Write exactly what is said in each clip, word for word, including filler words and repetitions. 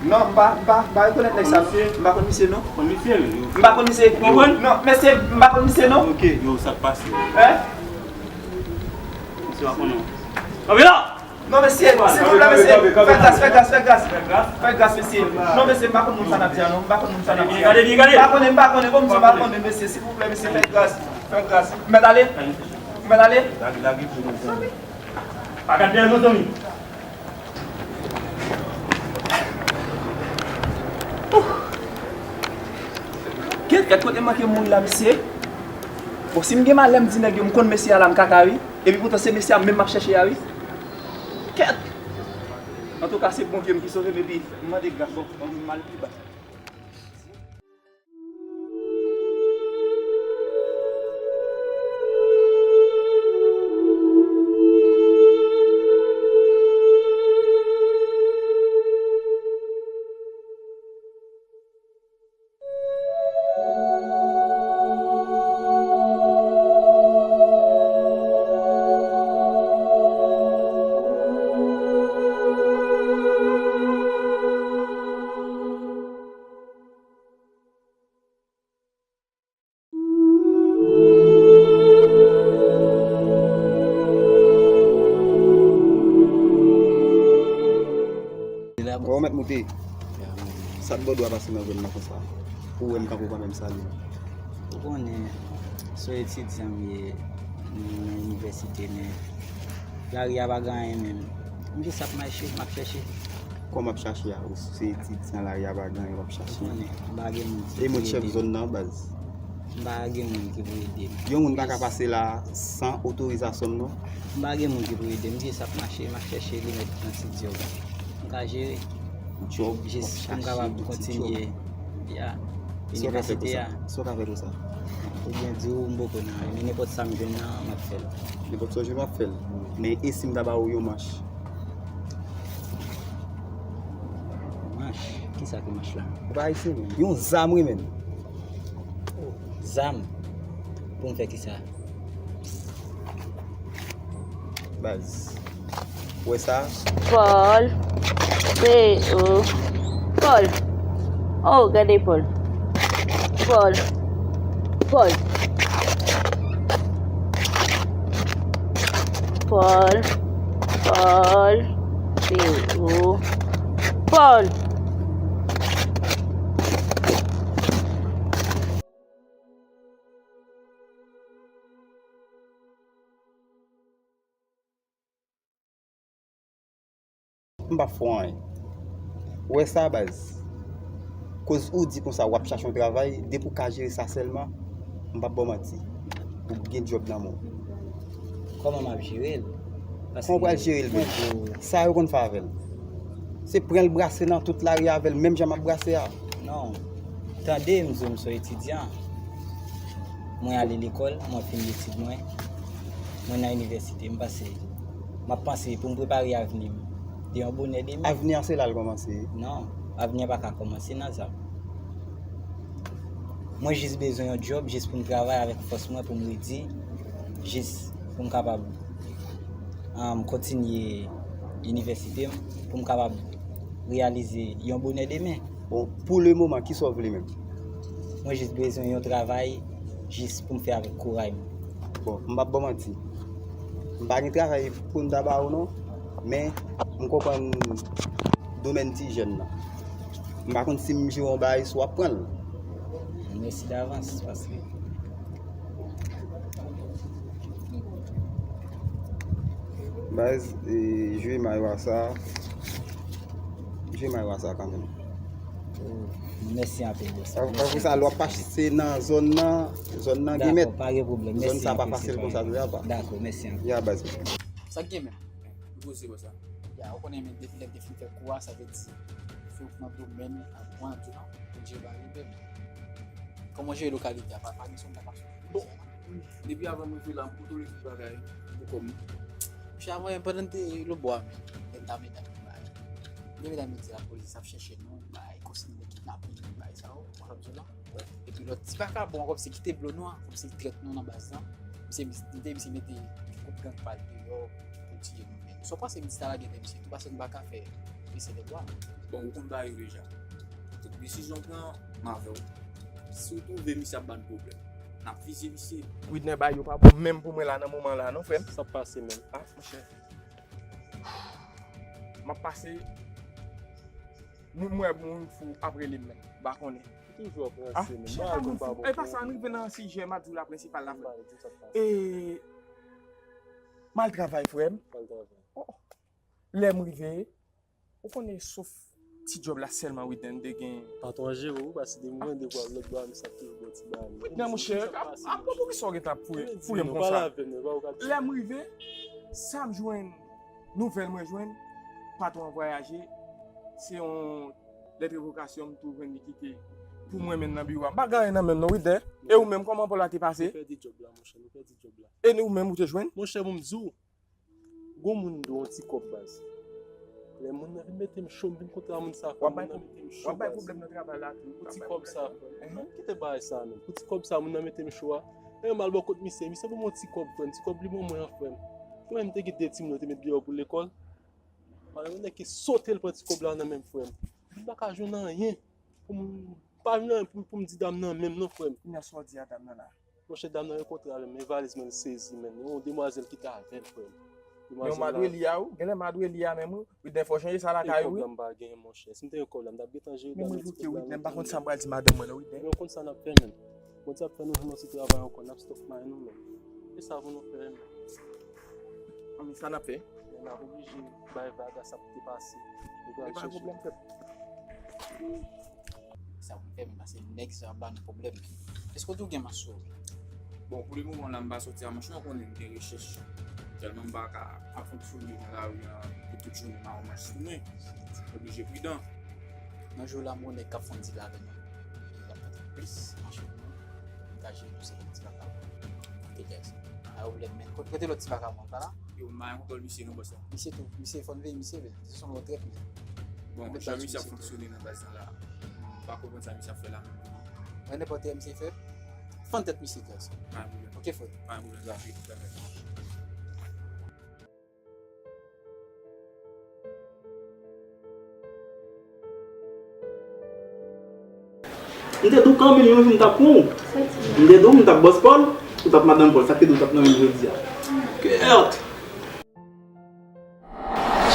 Non, m pa, m pa, m pa rekonèt nèg sa. M pa konn misye, non. Konn misye, wi. M pa konn misye. Ou konprann? Non, mesye, m pa konn misye, non. Ok. Yo, sa k pase? Hein? Misye pa konnen w. Kanpe la! Non, mesye, silvouplè, mesye. Fè gras, fè gras, fè gras. Fè gras, mesye. Non, mesye, m pa konn moun sa n ap di a, non. M pa konn moun sa n ap di a. Gade byen, gade byen, gade. M pa konnen, m pa konnen, bon, m pa konnen, mesye. Silvouplè, mesye, fè gras. Fè gras. M mèt ale? M mèt ale? Lage, lage pou nou. Pa gad dèyè nou, zanmi. Kèt, kèt, kote manke moun la, mesye? Bon, si m gen malè, m di nèg yo, m konn mesye a la, m kaka, wi. Epi poutan se mesye a menm m ap chèche a, wi. Kèt! Antouka, se Bondye m ki sove m, epi m mande gras, bon, m al pi ba. Bon, ou mèt moute. Sa t ba w dwa pase nan zòn nan konsa? Pou w wè m kanpe w pa menm sali. Ou konnen, se yon etidyan m ye, m nan inivèsite, men lari a pa gen anyen menm. M jis ap mache, m ap chèche. Kòman w ap chache a? Ou se etidyan, lari a pa gen anyen, w ap chache. Ou konnen, m pa gen moun ki pou ede m. E moun chèf zòn nan, baz? M pa gen moun ki pou ede m. Yon moun pa ka pase la san otorizasyon m, non. M pa gen moun ki pou ede m, m jis ap mache, m ap chèche li mèt nan ti djòb. M ka jere. Djòb, w ap chache yon ti djòb. Jis pou m kapab kontinye, ya, inivèsite a. Sa w ka fè konsa? Oubyen di w m poko nan anyen, men nenpòt sa m jwenn nan, m ap fè l. Nenpòt sa w jwenn, w ap fè l. Men e si m ta ba w yon manch? Manch? Kisa ki manch la? Ou pa ayisyen menm. Yon zam, wi, menm. Zam? Pou m fè kisa? Baz. Ou wè sa? Pòl. P O. Pòl. Oh, gade Pòl. Pòl. Pòl. Pòl. Pòl. P O. Pòl. M p ap fè w anyen. Ou wè sa, baz? Koz ou di konsa w ap chache yon travay, depi w ka jere sa sèlman, m p ap ba w manti. Ou gen djòb nan men w. Kòman m ap jere l? Kòman w pral jere l menm? Sa yo konn fè avè l. Se pran l brase nan tout lari avè l, menm jan m ap brase a. Non. Tande, m di w m se yon etidyan. Mwen ale lekòl, mwen fini etid mwen. Mwen nan inivèsite, m panse, m ap panse pou m prepare avni m. De yon bonè demen. Avni an se la l kòmanse. Non, avni an pa ka kòmanse nan zam. Mwen jis bezwen yon djòb, jis pou m travay avèk fòs mwen, pou m redi, jis pou m kapab, um, kontinye inivèsite m, pou m kapab reyalize yon bonè demen. Bon, pou le moman, kisa w vle menm? Mwen jis bezwen yon travay, jis pou m fè avèk kouray mwen. Bon, m p ap ba w manti. M pa gen travay pou m ta ba ou non, men m konprann domèn ti jèn nan. M pa konn si m jere yon bagay, si w ap pran l. Mèsi davans, paske Baz, e, jwe mayo a sa. Jwe mayo a sa kanmenm. Oh, mèsi anpil, bòs. Apre sa, lè w ap pase nan zòn nan, zòn nan gen mèt. Dakò, pa gen pwoblèm. Zòn sa pa fasil konsa tou, ya pa. Dakò, mèsi anpil. Ya, baz. Sa k gen menm? Nou poze bò sa. Ya, ou konnen men depi lè m te fin fè kou a, sa vle di, fè w pran domèn, aprann, you know, pou jere bagay yo menm. Kòman w jere lokalite a? Pa, pa gen zòn nan k ap sou. Bon, depi avan m rive la, m kontwole tout bagay pou kò m. Chak mwen, pandan m te lòtbò a, men, nèg ta met ak bagay. Gen medam yo di lapolis ap chèche nou, bay, konsigne kidnaping, bay sa yo, konn sa m di w la. Epi lòt ti vakabon ankò, se kite blo nou an, kòm se trèt nou nan baz lan. Misye, misye, misye mete gwoup gang pa l deyò pou tiye nou. Men sa w panse minis ta lage nan misye tou, paske nou pa ka fè Misye te bwa. Bon, ou konn bagay yo deja. Tout desizyon w pran, m avè w. Si w twouve misye ap ba n pwoblèm, n ap vize misye. Widner, bagay yo pa bon menm pou mwen la nan moman la non, frè m. Sa pase menm. Ah, monchè. M ap pase. M wè moun fou ap rele m menm. M pa konnen. Toujou ap Ah, ranse menm. chita moun fou. E pa sa, ann rive nan sijè m ap di w la prensipal la, frè m. Bagay yo sa pase. E m al travay, frè m. Al travay. Lè m rive, ou konnen sof ti djòb la sèlman Widner m te gen. Patwon an jere w, paske de mwen de vwa lòt bò a misye ap toujou bò ti bagay. Widner monchè, a pwopo ki sa w gentan ap foure foure m konsa? Lè m rive, sa m jwenn, nouvèl mwen jwenn, patwon an vwayaje, se yon lèt revokasyon m tou jwenn li kite pou mwen menm nan biwo a. M pa gen anyen nan men m non Widner. E ou menm, kòman pa w la te pase? Nou pèdi djòb la, monchè, nou pèdi djòb la. E nou menm ou te jwenn? Monchè, bon, m di w, gon moun dwe yon ti kòb baz. Lè moun nan vin mete m cho, m vin kontre a moun sa, W ap bay moun nan mete m cho, w ap bay baz. Pwoblèm nan travay la tou. Pou ti kòb sa, frè m. Kite bagay sa menm. Pou ti kòb sa, moun nan mete m cho a. E m al bò kot misye, misye ban m yon ti kòb, frè m. Ti kòb li ban mwen an, frè m. Mwen menm te gen de timoun yo te met deyò pou lekòl. Alò, yon nèg ki sote l pran ti kòb la nan men m, frè m. M pa ka jwenn anyen. Pou m pa jwenn anyen pou, pou m di dam nan menm non, frè m. Kounya sa w di a dam nan la? Monchè, dam nan rankontre avè m, men valiz mwen l sezi, menm. Yon demwazèl ki t avè l, frè m. Yon madwe li a ou? Genlè madwe li a menm ou? Widner fò chanje sa lakay ou wi. M pa gen, monchè. Si m te gen kòb la, m t ap gentan jere Men dam mwen nan ti bloke kòb la. Widner, m pa konn sa m pral di madanm mwen non Widner. Nou konn sa n ap fè menm. Bon, ti ap fè nou jwenn yon ti travay ankò, n ap stòk may nou menm. E sa pou nou fè menm. Ann sa n ap fè? Men n ap oblije bay vag a sa pou te pase. Nou pral Pa chèche. Pwoblèm frè. Sa pou fè m pase nèg sa ap ba nou pwoblèm. Èske w tou gen manch sou ou? Bon, pou le moman la, m pa soti a manch mwen, konnen m gen rechèch. Tèlman m pa ka ap fonksyone nan lari an pou tout jounen mawon manch sou mwen. Oblije pridan. Yon jou la, m wè nèg k ap fè yon dil avè m. L ap pran plis manch pou mwen. M ka jere tou se yon ti bagay. Kote kès. A pwoblèm men. Kote lòt ti bagay mwen pa la? Yo, m pa gen kontwòl misye non bòs la. Misye tou, misye fò n veye misye vre. Se son lòt trèt men. Bon, jan misye ap fonksyone nan baz lan la, m pa konprann sa misye ap fè la menm. Mwen nenpòt misye fè. Fann tèt misye kès. Pa gen pwoblèm. Ok frè. Pa gen pwoblèm. M te di w kanmenm yon jou m t ap pran w. M te di w m t ap bòs Pòl, ou t ap madanm Pòl. Sa k te di w t ap nan men m jodi a? Kèt!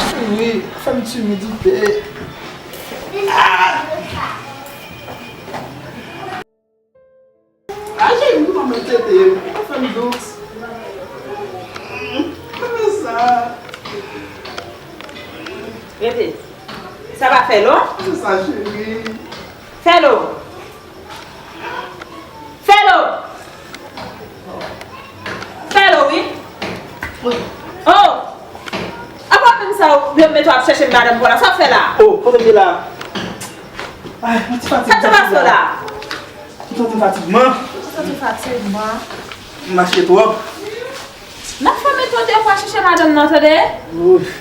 Cheri, fè m timidite. Ah, cheri, m tou pa mwen tete. Ou fè m dous. Kòman sa? Bebe, sa pa fè lo? Se sa, cheri. Fè lo. Fè lo. Fè lo, wi. Oh. Apa menm sa, yo mete w ap chèche madanm pou la. Sa w fè la? Oh, kote m ye la? Ay, mwen ti fatige. Sa te pase w la? M santi m fatigman. Ou santi fatigman? M mache twòp. N ap fè metode pou al chèche madanm nan, tande? Ouf.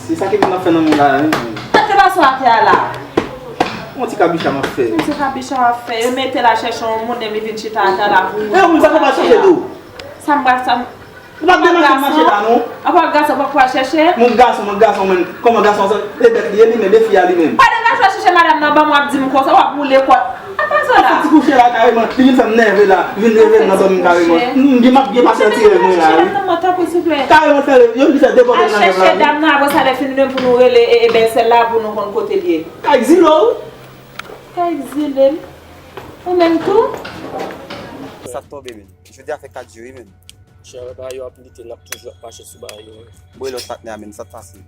Se sa ki pou n ap fè nan mond la, wi. Sa te pase w atè a la? Yon ti kabicha m ap fè. Yon ti kabicha w ap fè. Yo mete l al chèche yon moun, epi vin chita atè a la pou ou. E yon moun sa konpa chèche tou. Sa m pral, sa m Ou pa gen machin mache la non. Apa gason pa pral chèche? Moun gason, moun gason, men kòman gason sa? E bèt li ye li menm, e fi a li menm. Pa degaje w chèche madanm nan ban m w ap di m konsa, w ap woule kò. Apa sa la? Ti kouche la kareman, li vin fè m nève la, vin nève m nan dòmi kareman. M gen m ap gen pase ti rèv mwen la wi. Kareman fè yo li fè debòde nan rèv la wi. Al chèche dam nan, apre sa lè fini menm pou nou rele e, e bèlsè l la pou nou konn kote l ye. Kay egzile w. Kay egzile m. Ou menm tou? Sa tonbe men. Jodi a fè kat jou wi men. Chè, bagay yo ap lite, n ap toujou ap mache sou bagay yo. Bwe lòt patnè a men, sa t pase?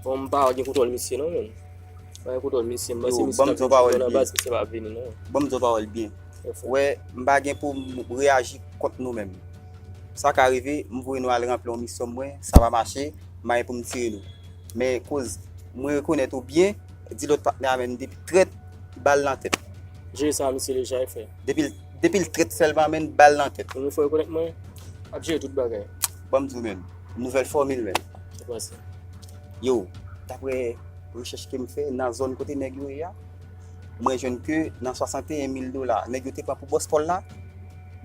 Bon, m pa gen kontwòl misye non men. M pa gen kontwòl misye, m panse Yo, misye ban m t di w ap pawòl nan byen. Baz, misye pa vini non. Ban m di w pawòl byen. Wè, m pa gen pou m reyaji kont nou menm. Sa ka rive, m voye nou al ranpli yon misyon mwen, sa pa mache, m pa gen pou m tire nou. Men koz mwen rekonèt ou byen, di lòt patnè a men depi trèt, ba l nan tèt. Jere sa misye deja e fè. Depi l, depi l trèt sèlman men ba l nan tèt. Yon fwa rekonèt mwen, ap jere tout bagay. Ban m di w men, nouvèl fòmil men. Sa pase. Yo, daprè rechèch ke m fè nan zòn kote nèg yo ye a, mwen jwenn ke nan swasanteyen mil dola nèg yo te pran pou bòs Pòl la,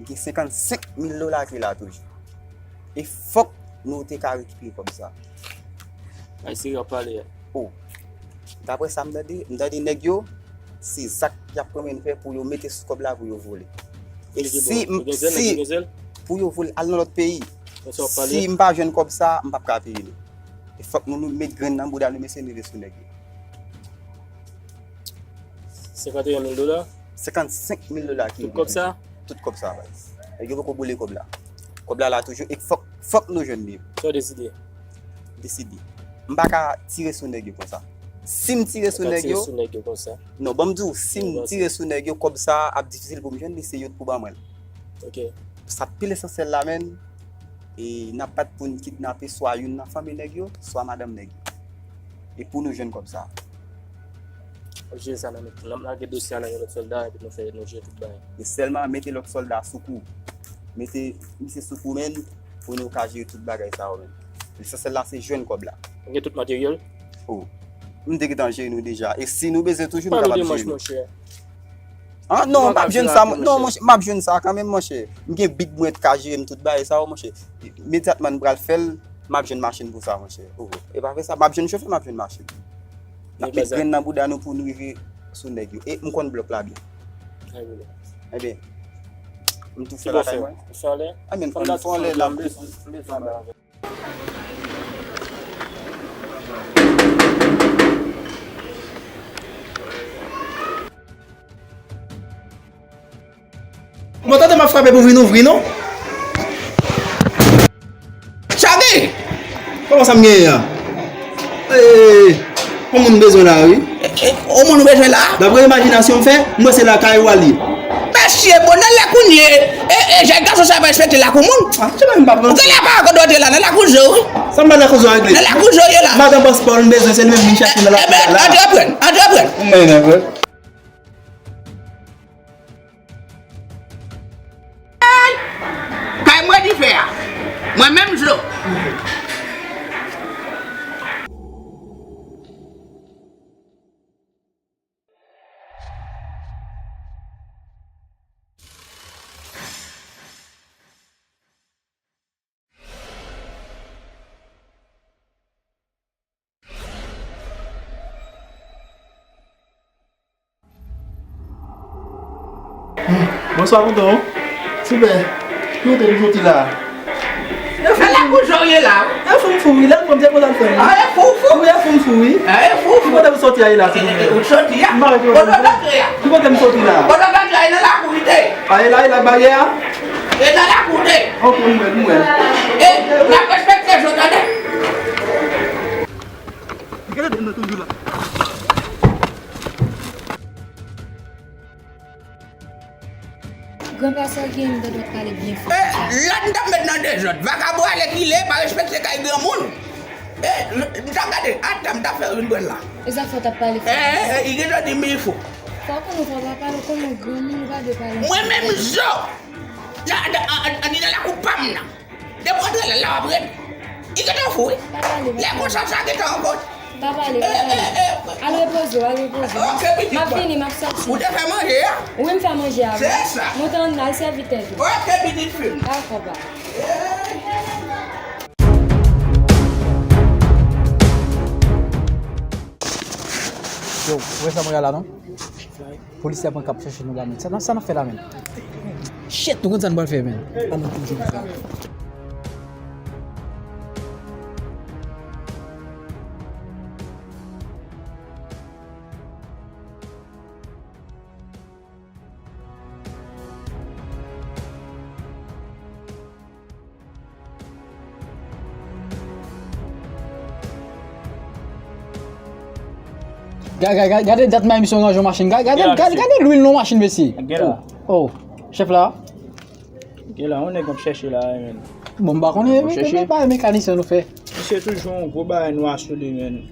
gen senkannsenk mil dola ki la toujou. E fòk nou te ka rekipere kòb sa. Ay, serye w ap pale a. Oh. Daprè sa m tande, m tande nèg yo, se zak y ap pran men fè pou yo mete sou kòb la pou yo vole. E si, si, pou yo vole al nan lòt peyi, si m pa jwenn kòb sa, m p ap ka peye nou. E fòk nou, nou met grenn nan bouda nou, mesye, nou rive sou nèg yo. Senkant e yon mil dola? Senkannsenk mil dola ki... Tout kòb sa? Tout kòb sa, baz. Nèg yo poko boule kòb la. Kòb la la toujou, e fòk, fòk nou jwenn li. Sa w deside? Deside. M pa ka tire sou nèg yo konsa. Si m tire sou nèg yo, non, ban m di w, si m tire sou nèg yo, kòb sa ap difisil pou m jwenn li, se yo t pou ban mwen l. Ok. Sa pi lesansyèl la, menn, e n ap bat pou n kidnape swa youn nan fanmi nèg yo, swa madanm nèg yo. E pou nou jwenn kòb sa. Ou jere sa nan men, n ap lage dosye a nan yon lòt sòlda, epi nou fè, nou jere tout bagay. Men sèlman mete lòt sòlda sou kou. Mete misye sou kou, menn, pou nou ka jere tout bagay sa yo, menn. Lesansyèl la, se jwenn kòb la. Ou gen tout materyèl? Oh. M te gentan jere nou deja. E si nou bezwen toujou, nou kapab jere nou. Ah, non, m ap jwenn sa, non, monchè, m ap jwenn sa kanmenm, monchè. M gen big mwen t ka jere m tout bagay sa yo, monchè. Imedyatman m pral fè l, m ap jwenn machin pou sa, monchè. Oh, e pa vre sa, m ap jwenn chofè, m ap jwenn machin. N ap met grenn nan bouda nou pou nou rive sou nèg yo. E m konn blòk la byen. Ebyen, m tou fè lakay mwen. Ebyen, fò n fè anlè la. Bon, tande m ap frape pou vin ouvri, non? Chage! Kòman sa m genyen an? Ee, yon moun bezwen la, wi. E, e, yon moun ou bezwen la? Daprè imajinasyon m fè, m wè se lakay ou al ye. Mesye, bon, nan lakou n ye. E, e, jèn gason sa pa respekte lakou moun. Ah, se mwen m pa pran. Ou gen la pa ankò dwe la, nan lakou zo, wi. Sa m pa nan lakou zo a regle. Nan lakou zo ye la. Madan Bòs Pòl m bezwen, se li menm vin chèche nan lakou a la. Antreprann, antreprann. Mwen, mwen, mwen. Kay mwen dife a. Mwen menm dlo. Bonswa, tonton. Silvouplè, ki kote nou soti la? Nan lakou Joye la. E fou m fou, wi, lè m konn se konsa l fè, wi. Ah, e fou fou. Wi, e fou m fou, wi. Ah, e fou fou. Ki kote m soti a, la, silvouplè? Ou soti a? M pa wè ki kote m soti. Kote w t antre a? Ki kote m soti la? Kote w t antre a, nan lakou li te. Ah, e la, e la, baryè a? E nan lakou li te. Ok, m wè, m wè. E, n ap respekte yo, tande? Gade nou toujou la. Gran pastè gen m tande w ap pale byen fò konsa. Eh, lòd m t ap met nan dezòd. Vakabon ale ki le, pa respekte kay granmoun. Eh, m t ap gade, atan m t ap fè vin pran la. E sa fè w t ap pale fò konsa? Eh, eh, eh, li gentan di m li fou. Fò w konnen fò w pa pale, w konnen w granmoun, ou pa dwe pale. Mwen menm zo. La, an, an, an, an, li nan lakou pa m nan. Depi w antre la, la w ap ret. Li gentan fou, wi. Pa pale, pa pale. Lè konsa, sa gentan ankò. Pa pale, pa pale. Eh, eh, eh. Al repoze w, al repoze w. Ok, pitit mwen. M ap vini, m ap sòti. Ou te fè manje a? Wi, m fè manje a, wi. Se sa. Mwen te ann al sèvi tèt ou. Ok, pitit fi m. Dakò, pa. Yo, ou wè sa mwen la, non? Polisye a pran k ap chèche nou la, men. Sa n ap, sa n ap fè la, men? Shit, nou konn sa n pral fè, men. Ann nou toujou fè sa. Ga-, ga-, ga-, gade dat may misye ranje yon machin. Ga-, gade, gade, gade lwil nan machin, mesye. Oh, oh, chèf la. Gen la, yon nèg m ap chèche la, men. Bon, m pa konnen, men, men pa mekanisyen nou fè. Misye toujou yon gwo bagay nwa sou li, men.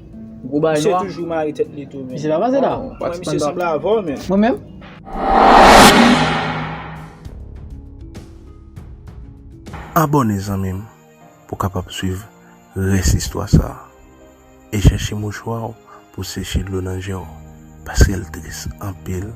Gwo bagay nwa? Misye toujou mare tèt li tou, men. Misye pa pase la? Mwen, misye sanble avè w, men. Mwen menm? Abòne, zanmi m, pou w kapab swiv rès istwa sa a. E chèche mouchwa w pou seche dlo nan je w, paske l tris anpil.